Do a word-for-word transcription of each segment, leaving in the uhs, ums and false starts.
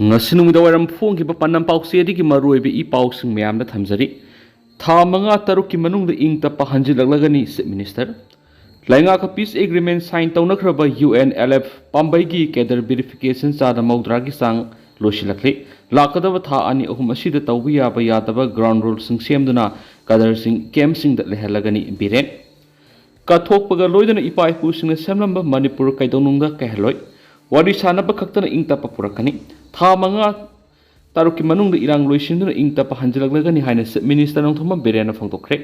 ꯉꯁꯤ ꯅꯨꯃꯤꯗꯥꯡꯋꯥꯏꯔꯝ ꯐꯣꯡꯈꯤꯕ ꯄꯥꯟꯗꯝ ꯄꯥꯎꯆꯦꯗꯒꯤ ꯃꯔꯨꯑꯣꯏꯕ ꯏ ꯄꯥꯎꯁꯤꯡ ꯃꯌꯥꯝꯗ ꯊꯝꯖꯔꯤ꯫ ꯊꯥ ꯃꯉꯥ ꯇꯔꯨꯛꯀꯤ ꯃꯅꯨꯡꯗ ꯏꯪ ꯇꯞꯄ ꯍꯟꯖꯤꯜꯂꯛꯂꯒꯅꯤ, Chief Minister꯫ ꯂꯩꯉꯥꯛꯀ peace agreement sign ꯇꯧꯅꯈ꯭ꯔꯕ ꯌꯨ ꯑꯦꯟ ꯑꯦꯜ ꯑꯦꯐ ꯄꯥꯝꯕꯩꯒꯤ cadre verification ꯆꯥꯗ ꯃꯧꯗ꯭ꯔꯥꯒꯤ ꯆꯥꯡ ꯂꯣꯏꯁꯤꯜꯂꯛꯂꯤ꯫ ꯂꯥꯛꯀꯗꯕ ꯊꯥ ꯑꯅꯤ ꯑꯍꯨꯝ ꯑꯁꯤꯗ ꯇꯧꯕ ꯌꯥꯕ ꯌꯥꯗꯕ ground ruleꯁꯤꯡ ꯁꯦꯝꯗꯨꯅ cadreꯁꯤꯡ campꯁꯤꯡꯗ ꯂꯩꯍꯜꯂꯒꯅꯤ, ꯕꯤꯔꯦꯟ꯫ ꯀꯠꯊꯣꯛꯄꯒ ꯂꯣꯏꯅꯅ ꯏꯄꯥ ꯏꯄꯨꯁꯤꯡꯅ ꯁꯦꯝꯂꯝꯕ ꯃꯅꯤꯄꯨꯔ ꯀꯩꯗꯧꯅꯨꯡꯗ ꯀꯥꯏꯍꯜꯂꯣꯏ꯫ ꯋꯥꯔꯤ ꯁꯥꯅꯕ ꯈꯛꯇꯅ ꯏꯪ ꯇꯞꯄ ꯄꯨꯔꯛꯀꯅꯤ꯫ ꯊꯥ ꯃꯉꯥ ꯇꯔꯨꯛꯀꯤ ꯃꯅꯨꯡꯗ ꯏꯔꯥꯡ ꯂꯣꯏꯁꯤꯟꯗꯨꯅ ꯏꯪ ꯇꯞꯄ ꯍꯟꯖꯤꯜꯂꯛꯂꯒꯅꯤ ꯍꯥꯏꯅ Chief Minister Nongthombam ꯕꯤꯔꯦꯟꯅ ꯐꯣꯡꯗꯣꯛꯈ꯭ꯔꯦ꯫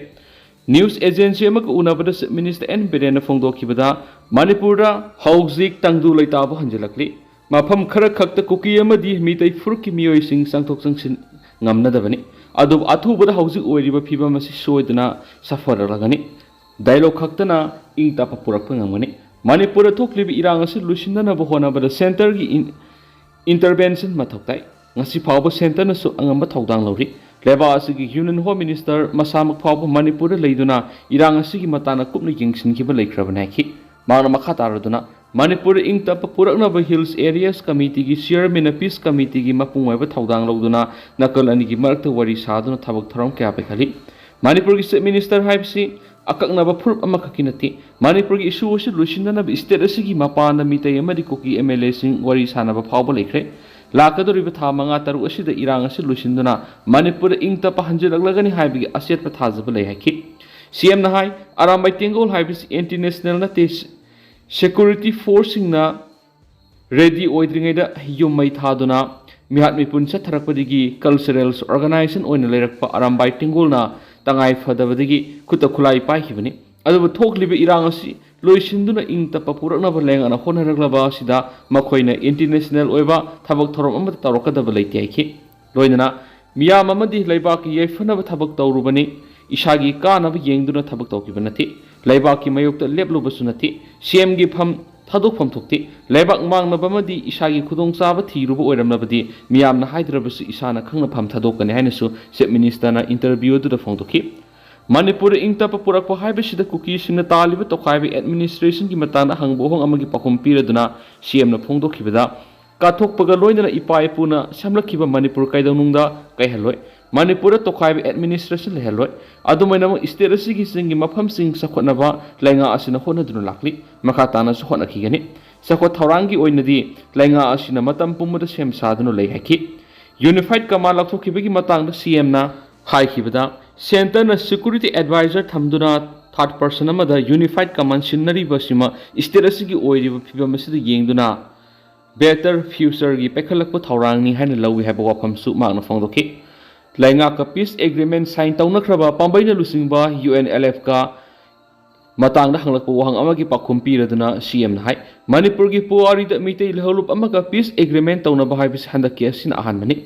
News agency ꯑꯃꯒ ꯎꯅꯕꯗ Chief Minister ꯑꯦꯟ ꯕꯤꯔꯦꯟꯅ ꯐꯣꯡꯗꯣꯛꯈꯤꯕꯗ, ꯃꯅꯤꯄꯨꯔꯗ ꯍꯧꯖꯤꯛ ꯇꯪꯗꯨ ꯂꯩꯇꯥꯕ ꯍꯟꯖꯤꯜꯂꯛꯂꯤ꯫ ꯃꯐꯝ ꯈꯔ ꯈꯛꯇ ꯀꯨꯀꯤ ꯑꯃꯗꯤ ꯃꯤꯇꯩ ꯐꯨꯔꯨꯞꯀꯤ ꯃꯤꯑꯣꯏꯁꯤꯡ ꯆꯪꯊꯣꯛ ꯆꯪꯁꯤꯟ ꯉꯝꯅꯗꯕꯅꯤ꯫ ꯑꯗꯨꯕꯨ ꯑꯊꯨꯕꯗ ꯍꯧꯖꯤꯛ ꯑꯣꯏꯔꯤꯕ ꯐꯤꯕꯝ ꯑꯁꯤ ꯁꯣꯏꯗꯅ ꯁꯥꯐꯔꯛꯂꯒꯅꯤ꯫ Dialogue ꯈꯛꯇꯅ ꯏꯪ ꯇꯞꯄ ꯄꯨꯔꯛꯄ ꯉꯝꯒꯅꯤ꯫ ꯃꯅꯤꯄꯨꯔꯗ ꯊꯣꯛꯂꯤꯕ ꯏꯔꯥꯡ ꯑꯁꯤ ꯂꯣꯏꯁꯤꯟꯅꯅꯕ ꯍꯣꯠꯅꯕꯗ centreꯒꯤ in-, intervention ꯃꯊꯧ ꯇꯥꯏ꯫ ꯉꯁꯤ ꯐꯥꯎꯕ centreꯅꯁꯨ ꯑꯉꯝꯕ ꯊꯧꯗꯥꯡ ꯂꯧꯔꯤ꯫ ꯂꯩꯕꯥꯛ ꯑꯁꯤꯒꯤ Union Home Minister ꯃꯁꯥꯃꯛ ꯐꯥꯎꯕ ꯃꯅꯤꯄꯨꯔꯗ ꯂꯩꯗꯨꯅ ꯏꯔꯥꯡ ꯑꯁꯤꯒꯤ ꯃꯇꯥꯡꯗ ꯀꯨꯞꯅ ꯌꯦꯡꯁꯤꯟꯈꯤꯕ ꯂꯩꯈ꯭ꯔꯕꯅꯤ ꯍꯥꯏꯈꯤ꯫ ꯃꯍꯥꯛꯅ ꯃꯈꯥ ꯇꯥꯔꯗꯨꯅ, ꯃꯅꯤꯄꯨꯔꯗ ꯏꯪ ꯇꯞꯄ ꯄꯨꯔꯛꯅꯕ Hills Areas Committeeꯒꯤ chairmanꯅ peace committeeꯒꯤ ꯃꯄꯨꯡ ꯑꯣꯏꯕ ꯊꯧꯗꯥꯡ ꯂꯧꯗꯨꯅ ꯅꯥꯀꯜ ꯑꯅꯤꯒꯤ ꯃꯔꯛꯇ ꯋꯥꯔꯤ ꯁꯥꯗꯨꯅ ꯊꯕꯛ ꯊꯧꯔꯝ ꯀꯌꯥ ꯄꯥꯏꯈꯠꯂꯤ꯫ ꯃꯅꯤꯄꯨꯔꯒꯤ Chief Minister ꯍꯥꯏꯕꯁꯤ ꯑꯀꯛꯅꯕ ꯐꯨꯔꯨꯞ ꯑꯃꯈꯛꯀꯤ ꯅꯠꯇꯦ꯫ ꯃꯅꯤꯄꯨꯔꯒꯤ issue ꯑꯁꯤ ꯂꯣꯏꯁꯤꯟꯅꯅꯕ state ꯑꯁꯤꯒꯤ ꯃꯄꯥꯟꯗ ꯃꯤꯇꯩ ꯑꯃꯗꯤ ꯀꯨꯀꯤ MLAꯁꯤꯡ ꯋꯥꯔꯤ ꯁꯥꯅꯕ ꯐꯥꯎꯕ ꯂꯩꯈ꯭ꯔꯦ꯫ ꯂꯥꯛꯀꯗꯧꯔꯤꯕ ꯊꯥ ꯃꯉꯥ ꯇꯔꯨꯛ ꯑꯁꯤꯗ ꯏꯔꯥꯡ ꯑꯁꯤ ꯂꯣꯏꯁꯤꯟꯗꯨꯅ ꯃꯅꯤꯄꯨꯔꯗ ꯏꯪ ꯇꯞꯄ ꯍꯟꯖꯤꯜꯂꯛꯂꯒꯅꯤ ꯍꯥꯏꯕꯒꯤ ꯑꯆꯦꯠꯄ ꯊꯥꯖꯕ ꯂꯩ ꯍꯥꯏꯈꯤ꯫ CMꯅ ꯍꯥꯏ, ꯑꯔꯥꯝꯕꯥꯏ ꯇꯦꯡꯒꯣꯜ ꯍꯥꯏꯕꯁꯤ anti national ꯅꯠꯇꯦ, security forceꯁꯤꯡꯅ ready ꯑꯣꯏꯗ꯭ꯔꯤꯉꯩꯗ ꯌꯨꯝ ꯃꯩ ꯊꯥꯗꯨꯅ ꯃꯤꯍꯥꯠ ꯃꯤꯄꯨꯟ ꯆꯠꯊꯔꯛꯄꯗꯒꯤ cultural organization ꯑꯣꯏꯅ ꯂꯩꯔꯛꯄ ꯑꯔꯥꯝꯕꯥꯏ ꯇꯦꯡꯒꯣꯜꯅ ꯇꯉꯥꯏ ꯐꯗꯕꯗꯒꯤ ꯈꯨꯠꯇ ꯈꯨꯠꯂꯥꯏ ꯄꯥꯏꯈꯤꯕꯅꯤ꯫ ꯑꯗꯨꯕꯨ ꯊꯣꯛꯂꯤꯕ ꯏꯔꯥꯡ ꯑꯁꯤ ꯂꯣꯏꯁꯤꯟꯗꯨꯅ ꯏꯪ ꯇꯞꯄ ꯄꯨꯔꯛꯅꯕ ꯂꯩꯉꯥꯛꯅ ꯍꯣꯠꯅꯔꯛꯂꯕ ꯑꯁꯤꯗ ꯃꯈꯣꯏꯅ anti national ꯑꯣꯏꯕ ꯊꯕꯛ ꯊꯧꯔꯝ ꯑꯃꯠꯇ ꯇꯧꯔꯛꯀꯗꯕ ꯂꯩꯇꯦ ꯍꯥꯏꯈꯤ꯫ ꯂꯣꯏꯅꯅ ꯃꯤꯌꯥꯝ ꯑꯃꯗꯤ ꯂꯩꯕꯥꯛꯀꯤ ꯌꯥꯏꯐꯅꯕ ꯊꯕꯛ ꯇꯧꯔꯨꯕꯅꯤ, ꯏꯁꯥꯒꯤ ꯀꯥꯟꯅꯕ ꯌꯦꯡꯗꯨꯅ ꯊꯕꯛ ꯇꯧꯈꯤꯕ ꯅꯠꯇꯦ, ꯂꯩꯕꯥꯛꯀꯤ ꯃꯥꯌꯣꯛꯇ ꯂꯦꯞꯂꯨꯕꯁꯨ ꯅꯠꯇꯦ꯫ CMꯒꯤ ꯐꯝ ꯊꯥꯗꯣꯛꯐꯝ ꯊꯣꯛꯇꯦ꯫ ꯂꯩꯕꯥꯛ ꯃꯥꯡꯅꯕ ꯑꯃꯗꯤ ꯏꯁꯥꯒꯤ ꯈꯨꯗꯣꯡꯆꯥꯕ ꯊꯤꯔꯨꯕ ꯑꯣꯏꯔꯝꯂꯕꯗꯤ ꯃꯤꯌꯥꯝꯅ ꯍꯥꯏꯗ꯭ꯔꯕꯁꯨ ꯏꯁꯥꯅ ꯈꯪꯅ ꯐꯝ ꯊꯥꯗꯣꯛꯀꯅꯤ ꯍꯥꯏꯅꯁꯨ Chief Ministerꯅ interview ꯑꯗꯨꯗ ꯐꯣꯡꯗꯣꯛꯈꯤ꯫ ꯃꯅꯤꯄꯨꯔꯗ ꯏꯪ ꯇꯞꯄ ꯄꯨꯔꯛꯄ ꯍꯥꯏꯕꯁꯤꯗ ꯀꯨꯀꯤꯁꯤꯡꯅ ꯇꯥꯜꯂꯤꯕ ꯇꯣꯈꯥꯏꯕ administrationꯒꯤ ꯃꯇꯥꯡꯗ ꯍꯪꯕ ꯋꯥꯍꯪ ꯑꯃꯒꯤ ꯄꯥꯎꯈꯨꯝ ꯄꯤꯔꯗꯨꯅ CMꯅ ꯐꯣꯡꯗꯣꯛꯈꯤꯕꯗ, ꯀꯥꯊꯣꯛꯄꯒ ꯂꯣꯏꯅꯅ ꯏꯄꯥ ꯏꯄꯨꯅ ꯁꯦꯝꯂꯛꯈꯤꯕ ꯃꯅꯤꯄꯨꯔ ꯀꯩꯗꯧꯅꯨꯡꯗ ꯀꯥꯏꯍꯜꯂꯣꯏ꯫ ꯃꯅꯤꯄꯨꯔꯗ ꯇꯣꯈꯥꯏꯕ administration ꯂꯩꯍꯜꯂꯣꯏ꯫ ꯑꯗꯨꯃꯥꯏꯅꯃꯛ state ꯑꯁꯤꯒꯤ ꯆꯤꯡꯒꯤ ꯃꯐꯝꯁꯤꯡ ꯆꯥꯎꯈꯠꯅꯕ ꯂꯩꯉꯥꯛ ꯑꯁꯤꯅ ꯍꯣꯠꯅꯗꯨꯅ ꯂꯥꯛꯂꯤ꯫ ꯃꯈꯥ ꯇꯥꯅꯁꯨ ꯍꯣꯠꯅꯈꯤꯒꯅꯤ꯫ ꯆꯥꯎꯈꯠ ꯊꯧꯔꯥꯡꯒꯤ ꯑꯣꯏꯅꯗꯤ ꯂꯩꯉꯥꯛ ꯑꯁꯤꯅ ꯃꯇꯝ ꯄꯨꯝꯕꯗ ꯁꯦꯝ ꯁꯥꯗꯨꯅ ꯂꯩ ꯍꯥꯏꯈꯤ꯫ Unified Command ꯂꯥꯎꯊꯣꯛꯈꯤꯕꯒꯤ ꯃꯇꯥꯡꯗ CMꯅ ꯍꯥꯏꯈꯤꯕꯗ, centreꯅ security advisor ꯊꯝꯗꯨꯅ third person ꯑꯃꯗ Unified Command ꯁꯤꯟꯅꯔꯤꯕ ꯑꯁꯤꯃ state ꯑꯁꯤꯒꯤ ꯑꯣꯏꯔꯤꯕ ꯐꯤꯕꯝ ꯑꯁꯤꯗ ꯌꯦꯡꯗꯨꯅ better futureꯒꯤ ꯄꯥꯏꯈꯠꯂꯛꯄ ꯊꯧꯔꯥꯡꯅꯤ ꯍꯥꯏꯅ ꯂꯧꯏ ꯍꯥꯏꯕ ꯋꯥꯐꯝꯁꯨ ꯃꯍꯥꯛꯅ ꯐꯣꯡꯗꯣꯛꯈꯤ꯫ ꯂꯩꯉꯥꯛꯀ peace agreement sign ꯇꯧꯅꯈ꯭ꯔꯕ ꯄꯥꯝꯕꯩꯅ ꯂꯨꯆꯤꯡꯕ UNLFꯀ ꯃꯇꯥꯡꯗ ꯍꯪꯂꯛꯄ ꯋꯥꯍꯪ ꯑꯃꯒꯤ ꯄꯥꯎꯈꯨꯝ ꯄꯤꯔꯗꯨꯅ CMꯅ ꯍꯥꯏ, ꯃꯅꯤꯄꯨꯔꯒꯤ ꯄꯨꯋꯥꯔꯤꯗ ꯃꯤꯇꯩ ꯂꯨꯞ ꯑꯃꯒ peace agreement ꯇꯧꯅꯕ ꯍꯥꯏꯕꯁꯤ ꯍꯟꯗꯛꯀꯤ ꯑꯁꯤꯅ ꯑꯍꯥꯟꯕꯅꯤ꯫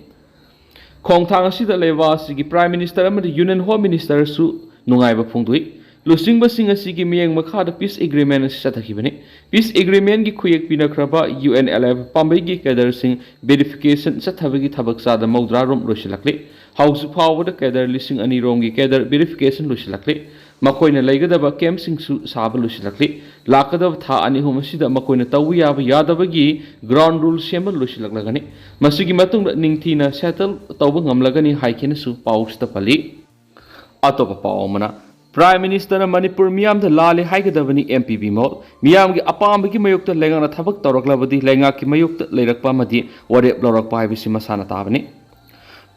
ꯈꯣꯡꯊꯥꯡ ꯑꯁꯤꯗ ꯂꯩꯕꯥꯛ ꯑꯁꯤꯒꯤ Prime Minister ꯑꯃꯗꯤ Union Home Ministerꯁꯨ ꯅꯨꯡꯉꯥꯏꯕ ꯐꯣꯡꯗꯣꯛꯏ꯫ ꯂꯨꯆꯤꯡꯕꯁꯤꯡ ꯑꯁꯤꯒꯤ ꯃꯤꯠꯌꯦꯡ ꯃꯈꯥꯗ peace agreement ꯑꯁꯤ ꯆꯠꯊꯈꯤꯕꯅꯤ꯫ Peace agreementꯒꯤ ꯈꯨꯌꯦꯛ ꯄꯤꯅꯈ꯭ꯔꯕ UNLF ꯄꯥꯝꯕꯩꯒꯤ cadreꯁꯤꯡ verification ꯆꯠꯊꯕꯒꯤ ꯊꯕꯛ ꯆꯥꯗ ꯃꯧꯗ꯭ꯔꯥ ꯔꯣꯝ ꯂꯣꯏꯁꯤꯜꯂꯛꯂꯤ꯫ ꯍꯧꯖꯤꯛ ꯐꯥꯎꯕꯗ cadre ꯂꯤꯁꯤꯡ ꯑꯅꯤ ꯔꯣꯝꯒꯤ cadre verification ꯂꯣꯏꯁꯤꯜꯂꯛꯂꯤ꯫ ꯃꯈꯣꯏꯅ ꯂꯩꯒꯗꯕ campꯁꯤꯡꯁꯨ ꯁꯥꯕ ꯂꯣꯏꯁꯤꯜꯂꯛꯂꯤ꯫ ꯂꯥꯛꯀꯗꯕ ꯊꯥ ꯑꯅꯤ ꯑꯍꯨꯝ ꯑꯁꯤꯗ ꯃꯈꯣꯏꯅ ꯇꯧꯕ ꯌꯥꯕ ꯌꯥꯗꯕꯒꯤ ground rule ꯁꯦꯝꯕ ꯂꯣꯏꯁꯤꯜꯂꯛꯂꯒꯅꯤ꯫ ꯃꯁꯤꯒꯤ ꯃꯇꯨꯡꯗ ꯅꯤꯡꯊꯤꯅ settle ꯇꯧꯕ ꯉꯝꯂꯒꯅꯤ ꯍꯥꯏꯈꯤꯅꯁꯨ ꯄꯥꯎꯁꯤꯗ ꯄꯜꯂꯤ꯫ ꯑꯇꯣꯞꯄ ꯄꯥꯎ ꯑꯃꯅ, Prime Ministerꯅ ꯃꯅꯤꯄꯨꯔ ꯃꯤꯌꯥꯝꯗ ꯂꯥꯜꯂꯦ ꯍꯥꯏꯒꯗꯕꯅꯤ, MP ꯕꯤꯃꯣꯜ꯫ ꯃꯤꯌꯥꯝꯒꯤ ꯑꯄꯥꯝꯕꯒꯤ ꯃꯥꯌꯣꯛꯇ ꯂꯩꯉꯥꯛꯅ ꯊꯕꯛ ꯇꯧꯔꯛꯂꯕꯗꯤ ꯂꯩꯉꯥꯛꯀꯤ ꯃꯥꯌꯣꯛꯇ ꯂꯩꯔꯛꯄ ꯑꯃꯗꯤ ꯋꯥꯔꯦꯞ ꯂꯧꯔꯛꯄ ꯍꯥꯏꯕꯁꯤ ꯃꯁꯥꯅ ꯇꯥꯕꯅꯤ꯫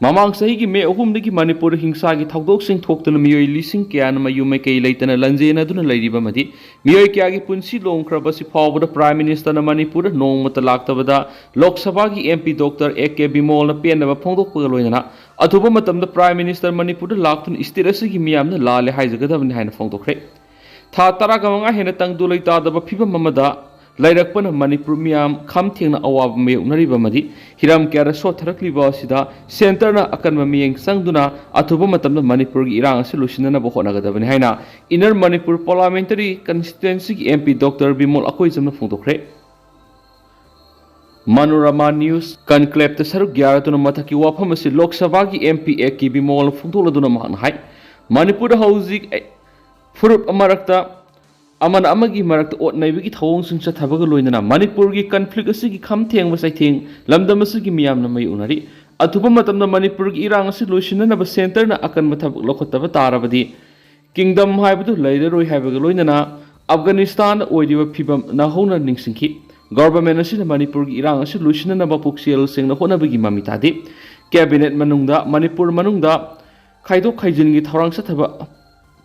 ꯃꯃꯥꯡ ꯆꯍꯤꯒꯤ ꯃꯦ ꯑꯍꯨꯝꯗꯒꯤ ꯃꯅꯤꯄꯨꯔꯗ ꯍꯤꯡꯁꯥꯒꯤ ꯊꯧꯗꯣꯛꯁꯤꯡ ꯊꯣꯛꯇꯨꯅ ꯃꯤꯑꯣꯏ ꯂꯤꯁꯤꯡ ꯀꯌꯥꯅ ꯃꯌꯨꯝ ꯃꯩꯀꯩ ꯂꯩꯇꯅ ꯂꯟꯖꯦꯟꯅꯗꯨꯅ ꯂꯩꯔꯤꯕ ꯑꯃꯗꯤ ꯃꯤꯑꯣꯏ ꯀꯌꯥꯒꯤ ꯄꯨꯟꯁꯤ ꯂꯣꯝꯈ꯭ꯔꯕꯁꯤ ꯐꯥꯎꯕꯗ Prime Ministerꯅ ꯃꯅꯤꯄꯨꯔꯗ ꯅꯣꯡꯃꯇ ꯂꯥꯛꯇꯕꯗ ꯂꯣꯛ ꯁꯚꯥꯒꯤ MP Doctor A K ꯕꯤꯃꯣꯜꯅ ꯄꯦꯟꯗꯕ ꯐꯣꯡꯗꯣꯛꯄꯒ ꯂꯣꯏꯅꯅ ꯑꯊꯨꯕ ꯃꯇꯝꯗ Prime Minister ꯃꯅꯤꯄꯨꯔꯗ ꯂꯥꯛꯇꯨꯅ state ꯑꯁꯤꯒꯤ ꯃꯤꯌꯥꯝꯅ ꯂꯥꯜꯂꯦ ꯍꯥꯏꯖꯒꯗꯕꯅꯤ ꯍꯥꯏꯅ ꯐꯣꯡꯗꯣꯛꯈ꯭ꯔꯦ꯫ ꯊꯥ ꯇꯔꯥꯒ ꯃꯉꯥ ꯍꯦꯟꯅ ꯇꯪꯗꯨ ꯂꯩꯇꯥꯗꯕ ꯐꯤꯕꯝ ꯑꯃꯗ ꯂꯩꯔꯛꯄꯅ ꯃꯅꯤꯄꯨꯔ ꯃꯤꯌꯥꯝ ꯈꯝ ꯊꯦꯡꯅ ꯑꯋꯥꯕ ꯃꯥꯌꯣꯛꯅꯔꯤꯕ ꯑꯃꯗꯤ ꯍꯤꯔꯝ ꯀꯌꯥꯗ ꯁꯣꯠꯊꯔꯛꯂꯤꯕ ꯑꯁꯤꯗ centreꯅ ꯑꯀꯟꯕ ꯃꯤꯠꯌꯦꯡ ꯆꯪꯗꯨꯅ ꯑꯊꯨꯕ ꯃꯇꯝꯗ ꯃꯅꯤꯄꯨꯔꯒꯤ ꯏꯔꯥꯡ ꯑꯁꯤ ꯂꯣꯏꯁꯤꯟꯅꯅꯕ ꯍꯣꯠꯅꯒꯗꯕꯅꯤ ꯍꯥꯏꯅ Inner Manipur Parliamentary Constituencyꯒꯤ MP Doctor Bimol ꯑꯀꯣꯏꯖꯝꯅ ꯐꯣꯡꯗꯣꯛꯈ꯭ꯔꯦ꯫ Manorama News Conclaveꯇ ꯁꯔꯨꯛ ꯌꯥꯔꯗꯨꯅ ꯃꯊꯛꯀꯤ ꯋꯥꯐꯝ ꯑꯁꯤ ꯂꯣꯛ ꯁꯚꯥꯒꯤ MP A K ꯕꯤꯃꯣꯜꯅ ꯐꯣꯡꯗꯣꯛꯂꯗꯨꯅ ꯃꯍꯥꯛꯅ ꯍꯥꯏ, ꯃꯅꯤꯄꯨꯔꯗ ꯍꯧꯖꯤꯛ ꯐꯨꯔꯨꯞ ꯃꯔꯛꯇ ꯑꯃꯅ ꯑꯃꯒꯤ ꯃꯔꯛꯇ ꯑꯣꯠ ꯅꯩꯕꯒꯤ ꯊꯧꯑꯣꯡꯁꯤꯡ ꯆꯠꯊꯕꯒ ꯂꯣꯏꯅꯅ ꯃꯅꯤꯄꯨꯔꯒꯤ ꯀꯟꯐ꯭ꯂꯤꯛ ꯑꯁꯤꯒꯤ ꯈꯝ ꯊꯦꯡꯕ ꯆꯩꯊꯦꯡ ꯂꯝꯗꯝ ꯑꯁꯤꯒꯤ ꯃꯤꯌꯥꯝꯅ ꯃꯥꯌꯣꯛꯅꯔꯤ꯫ ꯑꯊꯨꯕ ꯃꯇꯝꯗ ꯃꯅꯤꯄꯨꯔꯒꯤ ꯏꯔꯥꯡ ꯑꯁꯤ ꯂꯣꯏꯁꯤꯟꯅꯅꯕ ꯁꯦꯟꯇꯔꯅ ꯑꯀꯟꯕ ꯊꯕꯛ ꯂꯧꯈꯠꯇꯕ ꯇꯥꯔꯕꯗꯤ ꯀꯤꯡꯗꯝ ꯍꯥꯏꯕꯗꯨ ꯂꯩꯔꯔꯣꯏ ꯍꯥꯏꯕꯒ ꯂꯣꯏꯅꯅ ꯑꯐꯒꯥꯅꯤꯁꯇꯥꯟꯗ ꯑꯣꯏꯔꯤꯕ ꯐꯤꯕꯝ ꯅꯧꯍꯧꯅ ꯅꯤꯡꯁꯤꯡꯈꯤ꯫ ꯒꯣꯚꯔꯟꯃꯦꯟꯠ ꯑꯁꯤꯅ ꯃꯅꯤꯄꯨꯔꯒꯤ ꯏꯔꯥꯡ ꯑꯁꯤ ꯂꯣꯏꯁꯤꯟꯅꯅꯕ ꯄꯨꯛꯆꯦꯜ ꯁꯦꯡꯅ ꯍꯣꯠꯅꯕꯒꯤ ꯃꯃꯤ ꯇꯥꯗꯦ꯫ ꯀꯦꯕꯤꯅꯦꯠ ꯃꯅꯨꯡꯗ ꯃꯅꯤꯄꯨꯔ ꯃꯅꯨꯡꯗ ꯈꯥꯏꯗꯣꯛ ꯈꯥꯏꯖꯤꯟꯒꯤ ꯊꯧꯔꯥꯡ ꯆꯠꯊꯕ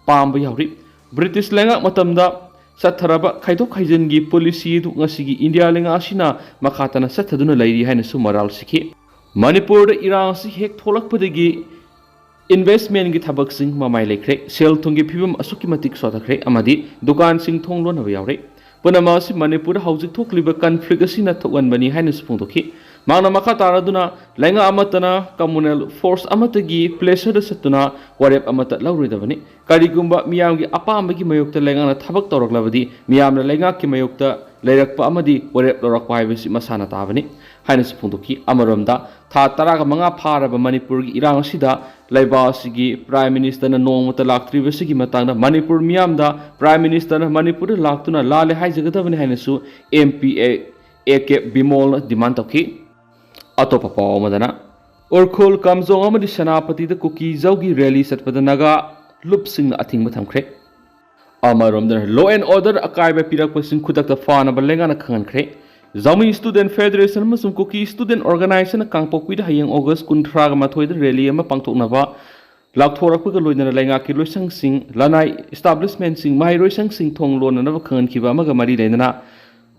ꯄꯥꯝꯕ ꯌꯥꯎꯔꯤ꯫ ꯕ꯭ꯔꯤꯇꯤꯁ ꯂꯩꯉꯥꯛ ꯃꯇꯝꯗ ꯆꯠꯊꯔꯕ ꯈꯥꯏꯗꯣꯛ ꯈꯥꯏꯖꯤꯟꯒꯤ ꯄꯣꯂꯤꯁꯤ ꯑꯗꯨ ꯉꯁꯤꯒꯤ ꯏꯟꯗꯤꯌꯥ ꯂꯩꯉꯥꯛ ꯑꯁꯤꯅ ꯃꯈꯥ ꯇꯥꯅ ꯆꯠꯊꯗꯨꯅ ꯂꯩꯔꯤ ꯍꯥꯏꯅꯁꯨ ꯃꯔꯥꯜ ꯁꯤꯈꯤ꯫ ꯃꯅꯤꯄꯨꯔꯗ ꯏꯔꯥꯡ ꯑꯁꯤ ꯍꯦꯛ ꯊꯣꯛꯂꯛꯄꯗꯒꯤ ꯏꯟꯚꯦꯁ꯭ꯠꯃꯦꯟꯠꯀꯤ ꯊꯕꯛꯁꯤꯡ ꯃꯃꯥꯏ ꯂꯩꯈ꯭ꯔꯦ, ꯁꯦꯜ ꯊꯨꯝꯒꯤ ꯐꯤꯕꯝ ꯑꯁꯨꯛꯀꯤ ꯃꯇꯤꯛ ꯁꯣꯊꯈ꯭ꯔꯦ ꯑꯃꯗꯤ ꯗꯨꯀꯥꯟꯁꯤꯡ ꯊꯣꯡ ꯂꯣꯟꯅꯕ ꯌꯥꯎꯔꯦ꯫ ꯄꯨꯝꯅꯃꯛ ꯑꯁꯤ ꯃꯅꯤꯄꯨꯔꯗ ꯍꯧꯖꯤꯛ ꯊꯣꯛꯂꯤꯕ ꯀꯟꯐ꯭ꯂꯤꯛ ꯑꯁꯤꯅ ꯊꯣꯛꯍꯟꯕꯅꯤ ꯍꯥꯏꯅꯁꯨ ꯐꯣꯡꯗꯣꯛꯈꯤ꯫ ꯃꯍꯥꯛꯅ ꯃꯈꯥ ꯇꯥꯔꯗꯨꯅ ꯂꯩꯉꯥꯛ ꯑꯃꯠꯇꯅ ꯀꯝꯃꯨꯅꯦꯜ ꯐꯣꯔꯁ ꯑꯃꯠꯇꯒꯤ ꯄ꯭ꯔꯦꯁꯔꯗ ꯆꯠꯇꯨꯅ ꯋꯥꯔꯦꯞ ꯑꯃꯠꯇ ꯂꯧꯔꯣꯏꯗꯕꯅꯤ꯫ ꯀꯔꯤꯒꯨꯝꯕ ꯃꯤꯌꯥꯝꯒꯤ ꯑꯄꯥꯝꯕꯒꯤ ꯃꯥꯌꯣꯛꯇ ꯂꯩꯉꯥꯛꯅ ꯊꯕꯛ ꯇꯧꯔꯛꯂꯕꯗꯤ ꯃꯤꯌꯥꯝꯅ ꯂꯩꯉꯥꯛꯀꯤ ꯃꯥꯌꯣꯛꯇ ꯂꯩꯔꯛꯄ ꯑꯃꯗꯤ ꯋꯥꯔꯦꯞ ꯂꯧꯔꯛꯄ ꯍꯥꯏꯕꯁꯤ ꯃꯁꯥꯅ ꯇꯥꯕꯅꯤ ꯍꯥꯏꯅꯁꯨ ꯐꯣꯡꯗꯣꯛꯈꯤ꯫ ꯑꯃꯔꯣꯝꯗ ꯊꯥ ꯇꯔꯥꯒ ꯃꯉꯥ ꯐꯥꯔꯕ ꯃꯅꯤꯄꯨꯔꯒꯤ ꯏꯔꯥꯡ ꯑꯁꯤꯗ ꯂꯩꯕꯥꯛ ꯑꯁꯤꯒꯤ ꯄ꯭ꯔꯥꯏꯝ ꯃꯤꯅꯤꯁꯇꯔꯅ ꯅꯣꯡꯃꯇ ꯂꯥꯛꯇ꯭ꯔꯤꯕꯁꯤꯒꯤ ꯃꯇꯥꯡꯗ ꯃꯅꯤꯄꯨꯔ ꯃꯤꯌꯥꯝꯗ ꯄ꯭ꯔꯥꯏꯝ ꯃꯤꯅꯤꯁꯇꯔꯅ ꯃꯅꯤꯄꯨꯔꯗ ꯂꯥꯛꯇꯨꯅ ꯂꯥꯜꯂꯦ ꯍꯥꯏꯖꯒꯗꯕꯅꯤ ꯍꯥꯏꯅꯁꯨ M P A A K ꯕꯤꯃꯣꯜꯅ ꯗꯤꯃꯥꯟ ꯇꯧꯈꯤ꯫ ꯑꯇꯣꯞꯄ ꯄꯥꯎ ꯑꯃꯗꯅ, ꯎꯔꯈꯨꯜ, ꯀꯥꯝꯖꯣꯡ ꯑꯃꯗꯤ ꯁꯦꯅꯥꯄꯇꯤꯗ ꯀꯨꯀꯤ ꯖꯧꯒꯤ ꯔꯦꯂꯤ ꯆꯠꯄꯗ ꯅꯥꯒꯥ ꯂꯨꯞꯁꯤꯡꯅ ꯑꯊꯤꯡꯕ ꯊꯝꯈ꯭ꯔꯦ꯫ ꯑꯃꯔꯣꯝꯗ, law and order ꯑꯀꯥꯏꯕ ꯄꯤꯔꯛꯄꯁꯤꯡ ꯈꯨꯗꯛꯇ ꯐꯥꯅꯕ ꯂꯩꯉꯥꯛꯅ ꯈꯪꯍꯟꯈ꯭ꯔꯦ꯫ ꯖꯥꯃꯤ ꯁ꯭ꯇꯨꯗꯦꯟꯠ ꯐꯦꯗꯔꯦꯁꯟ ꯑꯃꯁꯨꯡ ꯀꯨꯀꯤ ꯁ꯭ꯇꯨꯗꯦꯟꯠ ꯑꯣꯔꯒꯅꯥꯏꯖꯦꯁꯟꯅ ꯀꯥꯡꯄꯣꯛꯄꯤꯗ ꯍꯌꯦꯡ ꯑꯣꯒꯁ꯭ꯠ ꯀꯨꯟꯊ꯭ꯔꯥꯒ ꯃꯥꯊꯣꯏꯗ ꯔꯦꯂꯤ ꯑꯃ ꯄꯥꯡꯊꯣꯛꯅꯕ ꯂꯥꯎꯊꯣꯔꯛꯄꯒ ꯂꯣꯏꯅꯅ ꯂꯩꯉꯥꯛꯀꯤ ꯂꯣꯏꯁꯪꯁꯤꯡ, ꯂꯅꯥꯏ ꯏꯁꯇꯥꯕ꯭ꯂꯤꯁꯃꯦꯟꯠꯁꯤꯡ, ꯃꯍꯩꯔꯣꯏꯁꯪꯁꯤꯡ ꯊꯣꯡ ꯂꯣꯟꯅꯅꯕ ꯈꯪꯍꯟꯈꯤꯕ ꯑꯃꯒ ꯃꯔꯤ ꯂꯩꯅꯅ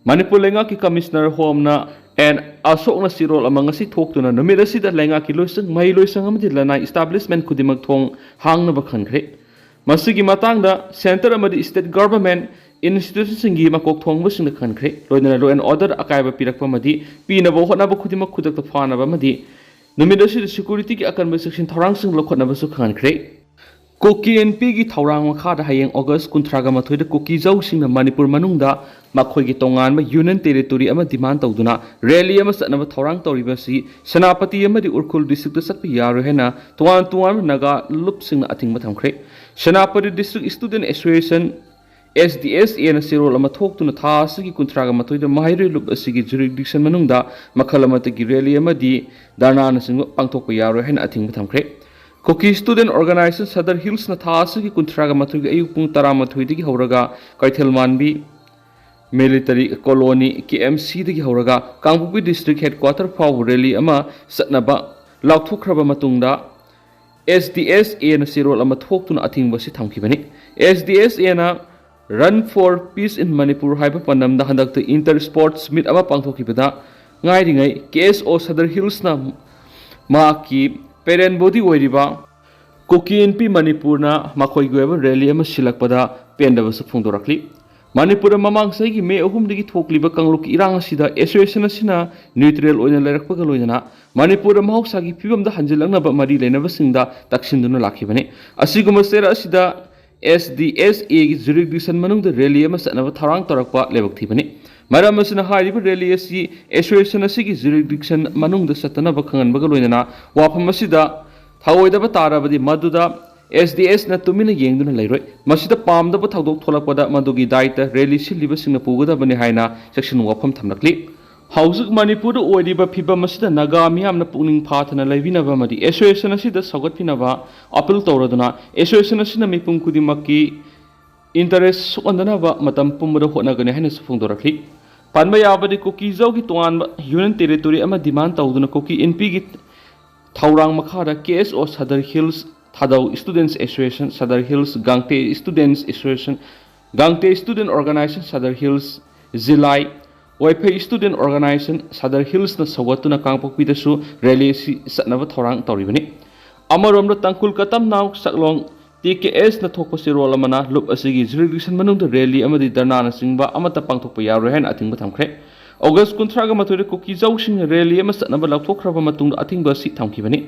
ꯃꯅꯤꯄꯨꯔ ꯂꯩꯉꯥꯛꯀꯤ ꯀꯃꯤꯁꯅꯔ ꯍꯣꯝꯅ ꯑꯦꯟ ꯑꯁꯣꯛꯅ ꯆꯦꯔꯣꯜ ꯑꯃ ꯉꯁꯤ ꯊꯣꯛꯇꯨꯅ ꯅꯨꯃꯤꯠ ꯑꯁꯤꯗ ꯂꯩꯉꯥꯛꯀꯤ ꯂꯣꯏꯁꯪ, ꯃꯍꯩ ꯂꯣꯏꯁꯪ ꯑꯃꯗꯤ ꯂꯅꯥꯏ ꯏꯁꯇꯥꯕ꯭ꯂꯤꯁꯃꯦꯟꯠ ꯈꯨꯗꯤꯡꯃꯛ ꯊꯣꯡ ꯍꯥꯡꯅꯕ ꯈꯪꯈ꯭ꯔꯦ꯫ ꯃꯁꯤꯒꯤ ꯃꯇꯥꯡꯗ ꯁꯦꯟꯇꯔ ꯑꯃꯗꯤ ꯁ꯭ꯇꯦꯠ ꯒꯚꯔꯟꯃꯦꯟꯠ ꯏꯟꯁꯇꯤꯇ꯭ꯌꯨꯁꯟꯁꯤꯡꯒꯤ ꯃꯀꯣꯛ ꯊꯣꯡꯕꯁꯤꯡꯗ ꯈꯪꯈ꯭ꯔꯦ꯫ ꯂꯣꯏꯅꯅ law and order ꯑꯀꯥꯏꯕ ꯄꯤꯔꯛꯄ ꯑꯃꯗꯤ ꯄꯤꯅꯕ ꯍꯣꯠꯅꯕ ꯈꯨꯗꯤꯡꯃꯛ ꯈꯨꯗꯛꯇ ꯐꯥꯅꯕ ꯑꯃꯗꯤ ꯅꯨꯃꯤꯠ ꯑꯁꯤꯗ ꯁꯦꯀ꯭ꯌꯨꯔꯤꯇꯤꯒꯤ ꯑꯀꯟꯕ ꯆꯦꯛꯁꯤꯟ ꯊꯧꯔꯥꯡꯁꯤꯡ ꯂꯧꯈꯠꯅꯕꯁꯨ ꯈꯪꯍꯟꯈ꯭ꯔꯦ꯫ ꯀꯨꯀꯤ ꯏꯟꯄꯤꯒꯤ ꯊꯧꯔꯥꯡ ꯃꯈꯥꯗ ꯍꯌꯦꯡ ꯑꯣꯒꯁ꯭ꯠ ꯀꯨꯟꯊ꯭ꯔꯥꯒ ꯃꯥꯊꯣꯏꯗ ꯀꯨꯀꯤ ꯖꯧꯁꯤꯡꯅ ꯃꯅꯤꯄꯨꯔ ꯃꯅꯨꯡꯗ ꯃꯈꯣꯏꯒꯤ ꯇꯣꯉꯥꯟꯕ ꯌꯨꯅꯤꯌꯟ ꯇꯦꯔꯤꯇꯣꯔꯤ ꯑꯃ ꯗꯤꯃꯥꯟ ꯇꯧꯗꯨꯅ ꯔꯦꯂꯤ ꯑꯃ ꯆꯠꯅꯕ ꯊꯧꯔꯥꯡ ꯇꯧꯔꯤꯕ ꯑꯁꯤ ꯁꯦꯅꯥꯄꯇꯤ ꯑꯃꯗꯤ ꯎꯔꯈꯨꯜ ꯗꯤꯁꯇ꯭ꯔꯤꯛꯇ ꯆꯠꯄ ꯌꯥꯔꯣꯏ ꯍꯥꯏꯅ ꯇꯣꯉꯥꯟ ꯇꯣꯉꯥꯟꯕ ꯅꯥꯒꯥ ꯂꯨꯞꯁꯤꯡꯅ ꯑꯊꯤꯡꯕ ꯊꯝꯈ꯭ꯔꯦ꯫ Senapati district student association S D S ꯑꯦꯅ ꯆꯦꯔꯣꯜ ꯑꯃ ꯊꯣꯛꯇꯨꯅ ꯊꯥ ꯑꯁꯤꯒꯤ ꯀꯨꯟꯊ꯭ꯔꯥꯒ ꯃꯥꯊꯣꯏꯗ ꯃꯍꯩꯔꯣꯏ ꯂꯨꯞ ꯑꯁꯤꯒꯤ ꯖꯨꯔꯤꯗꯤꯛꯁꯟ ꯃꯅꯨꯡꯗ ꯃꯈꯜ ꯑꯃꯠꯇꯒꯤ ꯔꯦꯂꯤ ꯑꯃꯗꯤ ꯙꯔꯅꯥꯅꯆꯤꯡꯕ ꯄꯥꯡꯊꯣꯛꯄ ꯌꯥꯔꯣꯏ ꯍꯥꯏꯅ ꯑꯊꯤꯡꯕ ꯊꯝꯈ꯭ꯔꯦ꯫ ꯀꯨꯀꯤ ꯁ꯭ꯇꯨꯗꯦꯟ ꯑꯣꯔꯒꯅꯥꯏꯖꯦꯁꯟ ꯁꯗꯔ ꯍꯤꯜꯁꯅ ꯊꯥ ꯑꯁꯤꯒꯤ ꯀꯨꯟꯊ꯭ꯔꯥꯒ ꯃꯥꯊꯣꯏꯒꯤ ꯑꯌꯨꯛ ꯄꯨꯡ ꯇꯔꯥꯃꯥꯊꯣꯏꯗꯒꯤ ꯍꯧꯔꯒ ꯀꯩꯊꯦꯜ ꯃꯥꯟꯕꯤ, ꯃꯤꯂꯤꯇꯔꯤ ꯀꯣꯂꯣꯅꯤ, ꯀꯦ ꯑꯦꯝ ꯁꯤꯗꯒꯤ ꯍꯧꯔꯒ ꯀꯥꯡꯄꯣꯛꯄꯤ ꯗꯤꯁꯇ꯭ꯔꯤꯛ ꯍꯦꯗꯀ꯭ꯋꯥꯇꯔ ꯐꯥꯎꯕ ꯔꯦꯂꯤ ꯑꯃ ꯆꯠꯅꯕ ꯂꯥꯎꯊꯣꯛꯈ꯭ꯔꯕ ꯃꯇꯨꯡꯗ, ꯑꯦꯁ ꯗꯤ ꯑꯦꯁ ꯑꯦꯅ ꯆꯦꯔꯣꯜ ꯑꯃ ꯊꯣꯛꯇꯨꯅ ꯑꯊꯤꯡꯕ ꯑꯁꯤ ꯊꯝꯈꯤꯕꯅꯤ꯫ ꯑꯦꯁ ꯗꯤ ꯑꯦꯁ ꯑꯦꯅ Run for Peace in Manipur ꯍꯥꯏꯕ ꯄꯥꯟꯗꯝꯗ ꯍꯟꯗꯛꯇ ꯏꯟꯇꯔ ꯁ꯭ꯄꯣꯔꯠꯁ ꯃꯤꯠ ꯑꯃ ꯄꯥꯡꯊꯣꯛꯈꯤꯕꯗ ꯉꯥꯏꯔꯤꯉꯩ, ꯀꯦ ꯑꯦꯁ ꯑꯣ ꯁꯗꯔ ꯍꯤꯜꯁꯅ ꯃꯍꯥꯛꯀꯤ ꯄꯦꯔꯦꯟ ꯕꯣꯗꯤ ꯑꯣꯏꯔꯤꯕ ꯀꯨꯀꯤ ꯏꯟꯄꯤ ꯃꯅꯤꯄꯨꯔꯅ ꯃꯈꯣꯏꯒꯤ ꯑꯣꯏꯕ ꯔꯦꯂꯤ ꯑꯃ ꯁꯤꯜꯂꯛꯄꯗ ꯄꯦꯟꯗꯕꯁꯨ ꯐꯣꯡꯗꯣꯔꯛꯂꯤ꯫ ꯃꯅꯤꯄꯨꯔꯗ ꯃꯃꯥꯡ ꯆꯍꯤꯒꯤ ꯃꯦ ꯑꯍꯨꯝꯗꯒꯤ ꯊꯣꯛꯂꯤꯕ ꯀꯥꯡꯂꯨꯞꯀꯤ ꯏꯔꯥꯡ ꯑꯁꯤꯗ ꯑꯦꯁꯣꯁꯤꯌꯦꯁꯟ ꯑꯁꯤꯅ ꯅ꯭ꯌꯨꯇ꯭ꯔꯦꯜ ꯑꯣꯏꯅ ꯂꯩꯔꯛꯄꯒ ꯂꯣꯏꯅꯅ ꯃꯅꯤꯄꯨꯔꯗ ꯃꯍꯧꯁꯥꯒꯤ ꯐꯤꯕꯝꯗ ꯍꯟꯖꯤꯜꯂꯛꯅꯕ ꯃꯔꯤ ꯂꯩꯅꯕꯁꯤꯡꯗ ꯇꯛꯁꯤꯟꯗꯨꯅ ꯂꯥꯛꯈꯤꯕꯅꯤ꯫ ꯑꯁꯤꯒꯨꯝꯕ ꯆꯩꯔꯛ ꯑꯁꯤꯗ ꯑꯦꯁ ꯗꯤ ꯑꯦꯁ ꯑꯦꯒꯤ ꯖꯨꯔꯤꯗꯤꯛꯁꯟ ꯃꯅꯨꯡꯗ ꯔꯦꯂꯤ ꯑꯃ ꯆꯠꯅꯕ ꯊꯧꯔꯥꯡ ꯇꯧꯔꯛꯄ ꯂꯥꯏꯕꯛ ꯊꯤꯕꯅꯤ꯫ ꯃꯔꯝ ꯑꯁꯤꯅ ꯍꯥꯏꯔꯤꯕ ꯔꯦꯂꯤ ꯑꯁꯤ ꯑꯦꯁꯣꯁꯤꯌꯦꯁꯟ ꯑꯁꯤꯒꯤ ꯖꯨꯔꯤꯗꯤꯛꯁꯟ ꯃꯅꯨꯡꯗ ꯆꯠꯇꯅꯕ ꯈꯪꯍꯟꯕꯒ ꯂꯣꯏꯅꯅ ꯋꯥꯐꯝ ꯑꯁꯤꯗ ꯊꯧꯑꯣꯏꯗꯕ ꯇꯥꯔꯕꯗꯤ ꯃꯗꯨꯗ ꯑꯦꯁ ꯗꯤ ꯑꯦꯁꯅ ꯇꯨꯃꯤꯟꯅ ꯌꯦꯡꯗꯨꯅ ꯂꯩꯔꯣꯏ꯫ ꯃꯁꯤꯗ ꯄꯥꯝꯗꯕ ꯊꯧꯗꯣꯛ ꯊꯣꯛꯂꯛꯄꯗ ꯃꯗꯨꯒꯤ ꯗꯥꯏꯇ ꯔꯦꯂꯤ ꯁꯤꯜꯂꯤꯕꯁꯤꯡꯅ ꯄꯨꯒꯗꯕꯅꯤ ꯍꯥꯏꯅ ꯆꯦꯛꯁꯤꯟ ꯋꯥꯐꯝ ꯊꯝꯂꯛꯂꯤ꯫ ꯍꯧꯖꯤꯛ ꯃꯅꯤꯄꯨꯔꯗ ꯑꯣꯏꯔꯤꯕ ꯐꯤꯕꯝ ꯑꯁꯤꯗ ꯅꯥꯒꯥ ꯃꯤꯌꯥꯝꯅ ꯄꯨꯛꯅꯤꯡ ꯐꯥꯊꯅ ꯂꯩꯕꯤꯅꯕ ꯑꯃꯗꯤ ꯑꯦꯁꯣꯁꯤꯌꯦꯁꯟ ꯑꯁꯤꯗ ꯁꯧꯒꯠꯄꯤꯅꯕ ꯑꯄꯤꯜ ꯇꯧꯔꯗꯨꯅ ꯑꯦꯁꯣꯁꯤꯌꯦꯁꯟ ꯑꯁꯤꯅ ꯃꯤꯄꯨꯝ ꯈꯨꯗꯤꯡꯃꯛꯀꯤ ꯏꯟꯇꯔꯦꯁ ꯁꯣꯛꯍꯟꯗꯅꯕ ꯃꯇꯝ ꯄꯨꯝꯕꯗ ꯍꯣꯠꯅꯒꯅꯤ ꯍꯥꯏꯅꯁꯨ ꯐꯣꯡꯗꯣꯔꯛꯂꯤ꯫ ꯄꯟꯕ ꯌꯥꯕꯗꯤ ꯀꯨꯀꯤꯖꯧꯒꯤ ꯇꯣꯉꯥꯟꯕ ꯌꯨꯅꯤꯌꯟ ꯇꯦꯔꯤꯇꯣꯔꯤ ꯑꯃ ꯗꯤꯃꯥꯟ ꯇꯧꯗꯨꯅ ꯀꯨꯀꯤ ꯏꯟꯄꯤꯒꯤ ꯊꯧꯔꯥꯡ ꯃꯈꯥꯗ K S O Sadar hills, Thadou students association Sadar hills, Gangte students association, Gangte student organisation Sadar hills, Zilai, Vaiphei student organisation Sadar ꯍꯤꯜꯁꯅ ꯁꯧꯒꯠꯇꯨꯅ ꯀꯥꯡꯄꯣꯛꯄꯤꯗꯁꯨ ꯔꯦꯂꯤ ꯑꯁꯤ ꯆꯠꯅꯕ ꯊꯧꯔꯥꯡ ꯇꯧꯔꯤꯕꯅꯤ꯫ ꯑꯃꯔꯣꯝꯗ ꯇꯥꯡꯈꯨꯜ ꯀꯇꯝꯅꯥꯎ ꯁꯛꯂꯣꯡ ꯇꯤ ꯀꯦ ꯑꯦꯁꯅ ꯊꯣꯛꯄ ꯆꯦꯔꯣꯜ ꯑꯃꯅ ꯂꯨꯞ ꯑꯁꯤꯒꯤ ꯖꯨꯔꯤꯗꯤꯛꯁꯟ ꯃꯅꯨꯡꯗ ꯔꯦꯂꯤ ꯑꯃꯗꯤ ꯙꯔꯅꯥꯅꯆꯤꯡꯕ ꯑꯃꯠꯇ ꯄꯥꯡꯊꯣꯛꯄ ꯌꯥꯔꯣꯏ ꯍꯥꯏꯅ ꯑꯊꯤꯡꯕ ꯊꯝꯈ꯭ꯔꯦ꯫ ꯑꯣꯒꯁ ꯀꯨꯟꯊ꯭ꯔꯥꯒ ꯃꯥꯊꯣꯏꯗ ꯀꯨꯀꯤꯖꯧꯁꯤꯡꯅ ꯔꯦꯂꯤ ꯑꯃ ꯆꯠꯅꯕ ꯂꯥꯎꯊꯣꯛꯈ꯭ꯔꯕ ꯃꯇꯨꯡꯗ ꯑꯊꯤꯡꯕ ꯑꯁꯤ ꯊꯝꯈꯤꯕꯅꯤ꯫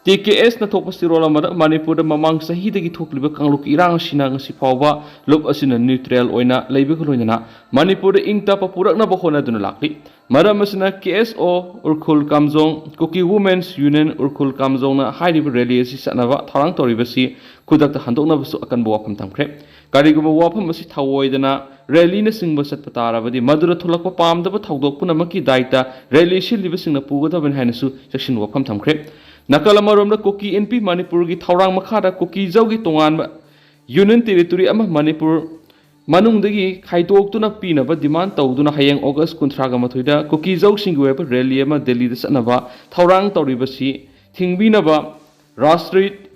ꯇꯤ ꯀꯦ ꯑꯦꯁꯅ ꯊꯣꯛꯄ ꯆꯦꯔꯣꯜ ꯑꯃꯗ ꯃꯅꯤꯄꯨꯔꯗ ꯃꯃꯥꯡ ꯆꯍꯤꯗꯒꯤ ꯊꯣꯛꯂꯤꯕ ꯀꯥꯡꯂꯨꯞꯀꯤ ꯏꯔꯥꯡ ꯑꯁꯤꯅ ꯉꯁꯤ ꯐꯥꯎꯕ ꯂꯨꯞ ꯑꯁꯤꯅ ꯅ꯭ꯌꯨꯇ꯭ꯔꯦꯜ ꯑꯣꯏꯅ ꯂꯩꯕꯒ ꯂꯣꯏꯅꯅ ꯃꯅꯤꯄꯨꯔꯗ ꯏꯪ ꯇꯞꯄ ꯄꯨꯔꯛꯅꯕ ꯍꯣꯠꯅꯗꯨꯅ ꯂꯥꯛꯂꯤ꯫ ꯃꯔꯝ ꯑꯁꯤꯅ ꯀꯦ ꯑꯦꯁ ꯑꯣ ꯎꯔꯈꯨꯜ ꯀꯥꯝꯖꯣꯡ, ꯀꯨꯀꯤ ꯋꯨꯃꯦꯟꯁ ꯌꯨꯅꯤꯌꯟ ꯎꯔꯈꯨꯜ ꯀꯥꯝꯖꯣꯡꯅ ꯍꯥꯏꯔꯤꯕ ꯔꯦꯂꯤ ꯑꯁꯤ ꯆꯠꯅꯕ ꯊꯧꯔꯥꯡ ꯇꯧꯔꯤꯕꯁꯤ ꯈꯨꯗꯛꯇ ꯍꯟꯗꯣꯛꯅꯕꯁꯨ ꯑꯀꯟꯕ ꯋꯥꯐꯝ ꯊꯝꯈ꯭ꯔꯦ꯫ ꯀꯔꯤꯒꯨꯝꯕ ꯋꯥꯐꯝ ꯑꯁꯤ ꯊꯧꯑꯣꯏꯗꯅ ꯔꯦꯂꯤꯅꯆꯤꯡꯕ ꯆꯠꯄ ꯇꯥꯔꯕꯗꯤ, ꯃꯗꯨꯗ ꯊꯣꯛꯂꯛꯄ ꯄꯥꯝꯗꯕ ꯊꯧꯗꯣꯛ ꯄꯨꯝꯅꯃꯛꯀꯤ ꯗꯥꯏꯇ ꯔꯦꯂꯤ ꯁꯤꯜꯂꯤꯕꯁꯤꯡꯅ ꯄꯨꯒꯗꯕꯅꯤ ꯍꯥꯏꯅꯁꯨ ꯆꯦꯛꯁꯤꯟ ꯋꯥꯐꯝ ꯊꯝꯈ꯭ꯔꯦ꯫ ꯅꯥꯀꯜ ꯑꯃꯔꯣꯝꯗ, ꯀꯨꯀꯤ ꯏꯟꯄꯤ ꯃꯅꯤꯄꯨꯔꯒꯤ ꯊꯧꯔꯥꯡ ꯃꯈꯥꯗ ꯀꯨꯀꯤꯖꯧꯒꯤ ꯇꯣꯉꯥꯟꯕ ꯌꯨꯅꯤꯌꯟ ꯇꯦꯔꯤꯇꯣꯔꯤ ꯑꯃ ꯃꯅꯤꯄꯨꯔ ꯃꯅꯨꯡꯗꯒꯤ ꯈꯥꯏꯗꯣꯛꯇꯨꯅ ꯄꯤꯅꯕ ꯗꯤꯃꯥꯟ ꯇꯧꯗꯨꯅ ꯍꯌꯦꯡ ꯑꯣꯒꯁ ꯀꯨꯟꯊ꯭ꯔꯥꯒ ꯃꯥꯊꯣꯏꯗ ꯀꯨꯀꯤꯖꯧꯁꯤꯡꯒꯤ ꯑꯣꯏꯕ ꯔꯦꯂꯤ ꯑꯃ ꯗꯦꯜꯂꯤꯗ ꯆꯠꯅꯕ ꯊꯧꯔꯥꯡ ꯇꯧꯔꯤꯕꯁꯤ ꯊꯤꯡꯕꯤꯅꯕ ꯔꯥꯁꯇ꯭ꯔꯤꯠ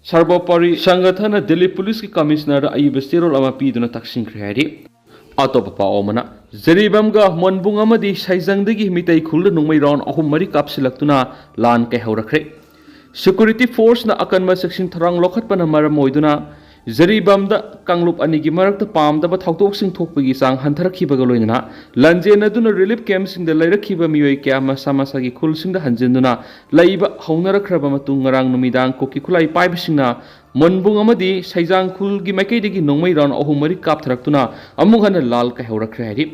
ꯁꯔꯕꯣꯄꯔꯤ ꯁꯪꯒꯊꯟꯅ ꯗꯦꯜꯂꯤ ꯄꯨꯂꯤꯁꯀꯤ ꯀꯃꯤꯁꯅꯔꯗ ꯑꯏꯕ ꯆꯦꯔꯣꯜ ꯑꯃ ꯄꯤꯗꯨꯅ ꯇꯛꯁꯤꯟꯈ꯭ꯔꯦ ꯍꯥꯏꯔꯤ꯫ ꯑꯇꯣꯞꯄ ꯄꯥꯎ ꯑꯃꯅ, ꯖꯤꯔꯤꯕꯥꯝꯒ ꯃꯣꯟꯕꯨꯡ ꯑꯃꯗꯤ ꯁꯩꯖꯪꯗꯒꯤ ꯃꯤꯇꯩ ꯈꯨꯜꯗ ꯅꯣꯡꯃꯩ ꯔꯥꯎꯟ ꯑꯍꯨꯝ ꯃꯔꯤ ꯀꯥꯞꯁꯤꯜꯂꯛꯇꯨꯅ ꯂꯥꯟ ꯀꯩꯍꯧꯔꯛꯈ꯭ꯔꯦ꯫ ꯁꯦꯀ꯭ꯌꯨꯔꯤꯇꯤ ꯐꯣꯔꯁꯅ ꯑꯀꯟꯕ ꯆꯦꯛꯁꯤꯟ ꯊꯧꯔꯥꯡ ꯂꯧꯈꯠꯄꯅ ꯃꯔꯝ ꯑꯣꯏꯗꯨꯅ ꯖꯤꯔꯤꯕꯥꯝꯗ ꯀꯥꯡꯂꯨꯞ ꯑꯅꯤꯒꯤ ꯃꯔꯛꯇ ꯄꯥꯝꯗꯕ ꯊꯧꯗꯣꯛꯁꯤꯡ ꯊꯣꯛꯄꯒꯤ ꯆꯥꯡ ꯍꯟꯊꯔꯛꯈꯤꯕꯒ ꯂꯣꯏꯅꯅ ꯂꯥꯟꯖꯦꯟꯅꯗꯨꯅ ꯔꯤꯂꯤꯐ ꯀꯦꯝꯞꯁꯤꯡꯗ ꯂꯩꯔꯛꯈꯤꯕ ꯃꯤꯑꯣꯏ ꯀꯌꯥ ꯃꯁꯥ ꯃꯁꯥꯒꯤ ꯈꯨꯜꯁꯤꯡꯗ ꯍꯟꯖꯤꯟꯗꯨꯅ ꯂꯩꯕ ꯍꯧꯅꯔꯛꯈ꯭ꯔꯕ ꯃꯇꯨꯡ, ꯉꯔꯥꯡ ꯅꯨꯃꯤꯗꯥꯡ ꯀꯨꯀꯤ ꯈꯨꯠꯂꯥꯏ ꯄꯥꯏꯕꯁꯤꯡꯅ ꯃꯣꯟꯕꯨꯡ ꯑꯃꯗꯤ ꯁꯩꯖꯥꯡ ꯈꯨꯜꯒꯤ ꯃꯥꯏꯀꯩꯗꯒꯤ ꯅꯣꯡꯃꯩ ꯔꯥꯎꯟ ꯑꯍꯨꯝ ꯃꯔꯤ ꯀꯥꯞꯊꯔꯛꯇꯨꯅ ꯑꯃꯨꯛ ꯍꯟꯅ ꯂꯥꯜ ꯀꯩꯍꯧꯔꯛꯈ꯭ꯔꯦ ꯍꯥꯏꯔꯤ꯫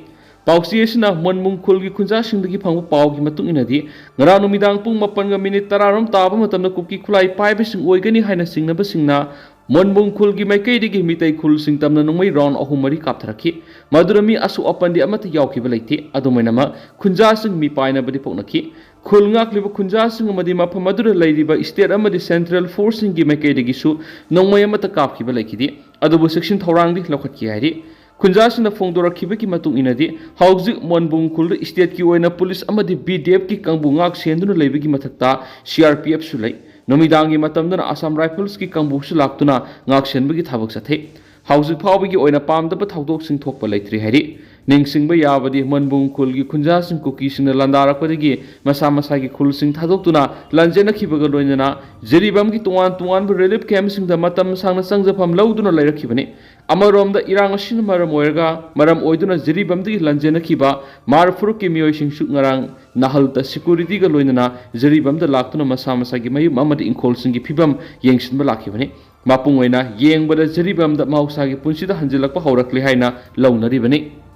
ꯄꯥꯎꯆꯦ ꯑꯁꯤꯅ ꯃꯣꯟꯕꯨꯡ ꯈꯨꯜꯒꯤ ꯈꯨꯟꯖꯥꯁꯤꯡꯗꯒꯤ ꯐꯪꯕ ꯄꯥꯎꯒꯤ ꯃꯇꯨꯡ ꯏꯟꯅꯗꯤ, ꯉꯔꯥꯡ ꯅꯨꯃꯤꯗꯥꯡ ꯄꯨꯡ ꯃꯥꯄꯟꯒ ꯃꯤꯅꯤꯠ ꯇꯔꯥꯔꯣꯝ ꯇꯥꯕ ꯃꯇꯝꯗ ꯀꯨꯀꯤ ꯈꯨꯠꯂꯥꯏ ꯄꯥꯏꯕꯁꯤꯡ ꯑꯣꯏꯒꯅꯤ ꯍꯥꯏꯅ ꯆꯤꯡꯅꯕꯁꯤꯡꯅ ꯃꯣꯟꯕꯨꯡ ꯈꯨꯜꯒꯤ ꯃꯥꯏꯀꯩꯗꯒꯤ ꯃꯤꯇꯩ ꯈꯨꯜꯁꯤꯡ ꯇꯝꯅ ꯅꯣꯡꯃꯩ ꯔꯥꯎꯟ ꯑꯍꯨꯝ ꯃꯔꯤ ꯀꯥꯞꯊꯔꯛꯈꯤ꯫ ꯃꯗꯨꯗ ꯃꯤ ꯑꯁꯣꯛ ꯑꯄꯟꯗꯤ ꯑꯃꯠꯇ ꯌꯥꯎꯈꯤꯕ ꯂꯩꯇꯦ꯫ ꯑꯗꯨꯝ ꯑꯣꯏꯅꯃꯛ, ꯈꯨꯟꯖꯥꯁꯤꯡ ꯃꯤꯄꯥꯏꯅꯕꯗꯤ ꯄꯣꯛꯅꯈꯤ꯫ ꯈꯨꯜ ꯉꯥꯛꯂꯤꯕ ꯈꯨꯟꯖꯥꯁꯤꯡ ꯑꯃꯗꯤ ꯃꯐꯝ ꯑꯗꯨꯗ ꯂꯩꯔꯤꯕ ꯁ꯭ꯇꯦꯠ ꯑꯃꯗꯤ ꯁꯦꯟꯇ꯭ꯔꯦꯜ ꯐꯣꯔꯁꯁꯤꯡꯒꯤ ꯃꯥꯏꯀꯩꯗꯒꯤꯁꯨ ꯅꯣꯡꯃꯩ ꯑꯃꯠꯇ ꯀꯥꯞꯈꯤꯕ ꯂꯩꯈꯤꯗꯦ꯫ ꯑꯗꯨꯕꯨ ꯆꯦꯛꯁꯤꯟ ꯊꯧꯔꯥꯡꯗꯤ ꯂꯧꯈꯠꯈꯤ ꯍꯥꯏꯔꯤ꯫ ꯈꯨꯟꯖꯥꯁꯤꯡꯅ ꯐꯣꯡꯗꯣꯔꯛꯈꯤꯕꯒꯤ ꯃꯇꯨꯡ ꯏꯟꯅꯗꯤ, ꯍꯧꯖꯤꯛ ꯃꯣꯟꯕꯨꯡ ꯈꯨꯜꯗ ꯁ꯭ꯇꯦꯠꯀꯤ ꯑꯣꯏꯅ ꯄꯨꯂꯤꯁ ꯑꯃꯗꯤ ꯕꯤ ꯗꯤ ꯑꯦꯐꯀꯤ ꯀꯥꯡꯕꯨ ꯉꯥꯛ ꯁꯦꯟꯗꯨꯅ ꯂꯩꯕꯒꯤ ꯃꯊꯛꯇ ꯁꯤ ꯑꯥꯔ ꯄꯤ ꯑꯦꯐꯁꯨ ꯂꯩ꯫ ꯅꯨꯃꯤꯗꯥꯡꯒꯤ ꯃꯇꯝꯗꯅ ꯑꯁꯥꯝ ꯔꯥꯏꯐꯜꯁꯀꯤ ꯀꯥꯡꯕꯨꯁꯨ ꯂꯥꯛꯇꯨꯅ ꯉꯥꯛ ꯁꯦꯟꯕꯒꯤ ꯊꯕꯛ ꯆꯠꯊꯩ꯫ ꯍꯧꯖꯤꯛ ꯐꯥꯎꯕꯒꯤ ꯑꯣꯏꯅ ꯄꯥꯝꯗꯕ ꯊꯧꯗꯣꯛꯁꯤꯡ ꯊꯣꯛꯄ ꯂꯩꯇ꯭ꯔꯤ ꯍꯥꯏꯔꯤ꯫ ꯅꯤꯡꯁꯤꯡꯕ ꯌꯥꯕꯗꯤ, ꯃꯣꯟꯕꯨꯡ ꯈꯨꯜꯒꯤ ꯈꯨꯟꯖꯥꯁꯤꯡ ꯀꯨꯀꯤꯁꯤꯡꯅ ꯂꯥꯟꯗꯥꯔꯛꯄꯗꯒꯤ ꯃꯁꯥ ꯃꯁꯥꯒꯤ ꯈꯨꯜꯁꯤꯡ ꯊꯥꯗꯣꯛꯇꯨꯅ ꯂꯥꯟꯖꯦꯟꯅꯈꯤꯕꯒ ꯂꯣꯏꯅꯅ ꯖꯤꯔꯤꯕꯥꯝꯒꯤ ꯇꯣꯉꯥꯟ ꯇꯣꯉꯥꯟꯕ ꯔꯤꯂꯤꯐ ꯀꯦꯝꯞꯁꯤꯡꯗ ꯃꯇꯝ ꯁꯥꯡꯅ ꯆꯪꯖꯐꯝ ꯂꯧꯗꯨꯅ ꯂꯩꯔꯛꯈꯤꯕꯅꯤ꯫ ꯑꯃꯔꯣꯝꯗ, ꯏꯔꯥꯡ ꯑꯁꯤꯅ ꯃꯔꯝ ꯑꯣꯏꯔꯒ, ꯃꯔꯝ ꯑꯣꯏꯗꯨꯅ ꯖꯤꯔꯤꯕꯥꯝꯗꯒꯤ ꯂꯥꯟꯖꯦꯟꯅꯈꯤꯕ ꯃꯥꯔ ꯐꯨꯔꯨꯞꯀꯤ ꯃꯤꯑꯣꯏꯁꯤꯡꯁꯨ ꯉꯔꯥꯡ ꯅꯍꯜꯇ ꯁꯦꯀ꯭ꯌꯨꯔꯤꯇꯤꯒ ꯂꯣꯏꯅꯅ ꯖꯤꯔꯤꯕꯥꯝꯗ ꯂꯥꯛꯇꯨꯅ ꯃꯁꯥ ꯃꯁꯥꯒꯤ ꯃꯌꯨꯝ ꯑꯃꯗꯤ ꯏꯪꯈꯣꯜꯁꯤꯡꯒꯤ ꯐꯤꯕꯝ ꯌꯦꯡꯁꯤꯟꯕ ꯂꯥꯛꯈꯤꯕꯅꯤ꯫ ꯃꯄꯨꯡ ꯑꯣꯏꯅ ꯌꯦꯡꯕꯗ ꯖꯤꯔꯤꯕꯥꯝꯗ ꯃꯍꯧꯁꯥꯒꯤ ꯄꯨꯟꯁꯤꯗ ꯍꯟꯖꯤꯜꯂꯛꯄ ꯍꯧꯔꯛꯂꯦ ꯍꯥꯏꯅ ꯂꯧꯅꯔꯤꯕꯅꯤ꯫